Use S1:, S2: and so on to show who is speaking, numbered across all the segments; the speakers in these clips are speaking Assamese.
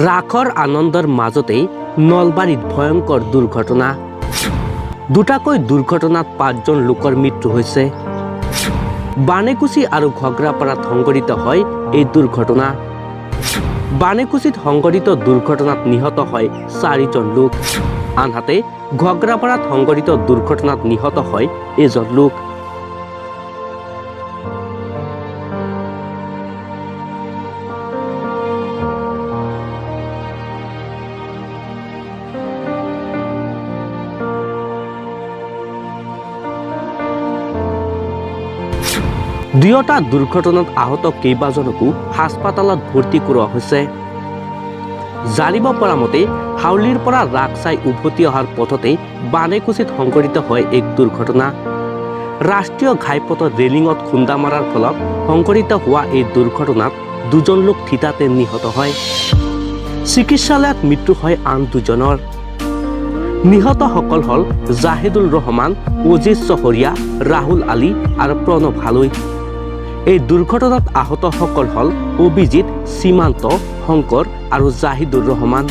S1: ৰাসৰ আনন্দৰ মাজতেই নলবাৰীত ভয়ংকৰ দুৰ্ঘটনা। দুটাকৈ দুৰ্ঘটনাত পাঁচজন লোকৰ মৃত্যু হৈছে। বানেকুচি আৰু ঘগ্ৰাপাৰাত সংঘটিত হয় এই দুৰ্ঘটনা। বানেকুচিত সংঘটিত দুৰ্ঘটনাত নিহত হয় চাৰিজন লোক। আনহাতে ঘগ্ৰাপাৰাত সংঘটিত দুৰ্ঘটনাত নিহত হয় এজন লোক। দুয়োটা দুৰ্ঘটনাত আহত কেইবাজনকো হাস্পাতালত ভৰ্তি কৰোৱা হৈছে। জানিব পৰা মতে, হাউলিৰ পৰা ৰাস চাই উভতি অহাৰ পথতে বানেকুচিত সংঘটিত হয় এক দুৰ্ঘটনা। ৰাষ্ট্ৰীয় ঘাইপথৰ ৰেলিঙত খুন্দা মৰাৰ ফলত সংঘটিত হোৱা এই দুৰ্ঘটনাত দুজন লোক থিতাতে নিহত হয়। চিকিৎসালয়ত মৃত্যু হয় আন দুজনৰ। নিহতসকল হ'ল জাহিদুল ৰহমান, অজিত চহৰীয়া, ৰাহুল আলী আৰু প্ৰণৱ হালৈ। এই দুৰ্ঘটনাত আহতসকল হ'ল অভিজিত, সীমান্ত, শংকৰ আৰু Zahidur Rahman.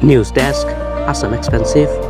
S1: News desk, Assam expensive.